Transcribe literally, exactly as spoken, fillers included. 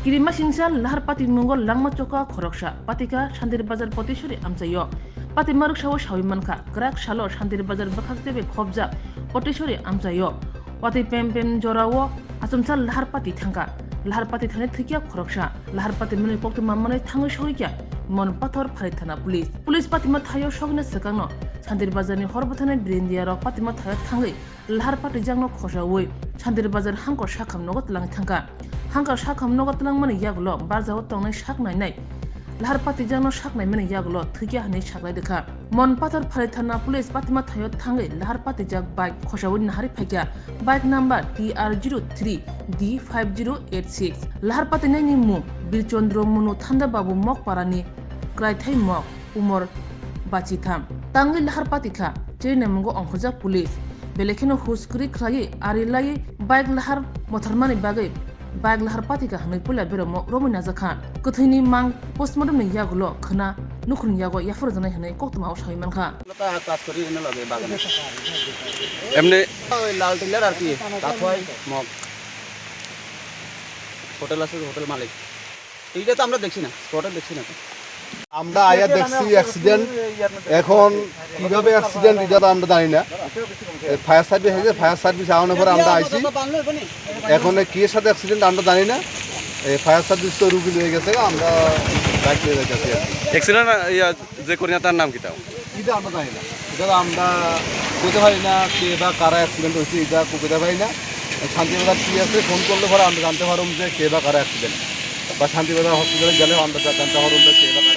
Kirimasingcha Lahar Pati mungo langma choka khoroksa, patika Shantir Bazar Potishori amchaio. Patima rwksao sawi mankha, kwrak salo Shantir Bazar bwkhak tebe khopjak Potishori amchaio. Watwi pem pem jorao achomsa Lahar Pati thangkha. Lahar Pati thani thwikya khoroksa. Lahar Pati mwnwi koktwma manwi thangwi sogwikya Mon Pathor Phari Thana Police. Police Patima thaio sogwina swkangno Shantir Bazarni hor bwtharnai Brindia rok Patima thaio thangwi Lahar Patijakno khosaui Shantir Bazar hangkor sakham nogo twlangwi thangkha. Hangkor sakham nogo twlangmani yagulo barjao tongnai sak nainai Lahar Patijakno sak naimani yagulo thwikya hwnwi saklai rwkha. Mon Pathor Phari Thana Police Patima thaio thangwi Lahar Patijak bike khosaui naharwi phaikha. Bike number T R zero three D five zero eight six. Lahar Patinaini mung Birchandra Munu Thanda Babu Mokparani Kraithai Mok, umor bachitham. Tangwi Lahar Patikha, chini mungo ongkhorjak police. Belai kheno hus kwrwi khlaiwi ari laiwi bike lahar motharmani bagwi bike lahar patikha hwnwi puila beramo romwi najakha. Kwthwini mang postmortemni yagulo khwna nukhungni yago yaphar rwjaknai hwnwi koktwmao sawi mankha. লতা কাজ করি এনে লগে বাগানে। এমনি ওই লাল টিলার আর কি, কাথুয়াই mug. Hotel আছে, হোটেল মালিক। এইটা তো আমরা দেখছি না, স্পটে দেখছি না তো। আমরা আয়া দেখছি অ্যাক্সিডেন্ট। এখন কিভাবে অ্যাক্সিডেন্ট, এটা তো আমরা জানি না। ফায়ার সার্ভিস আছে, ফায়ার সার্ভিস আওয়ানোর পরে আমরা আইছি। এখন কি এর সাথে অ্যাক্সিডেন্ট, আমরা জানি না। এই ফায়ার সার্ভিস তো রুগী নিয়ে গেছে, আমরা বাইক নিয়ে যাইতেছি আর কি। অ্যাক্সিডেন্ট ইয়া যে করি না, তার নাম কিতা? এটা আমরা জানি না। এটা তো আমরা বলতে পারি না কে বা কারা অ্যাক্সিডেন্ট হয়েছে, এটা কইতে পারি না। শান্তিবাজার টিএসএ ফোন করলে পরে আমরা জানতে পারবো যে কে বা কারা অ্যাক্সিডেন্ট, বা শান্তিবাজার হসপিটালে গেলে আমরা জা-, জানতে পারবো যে কে বা কারা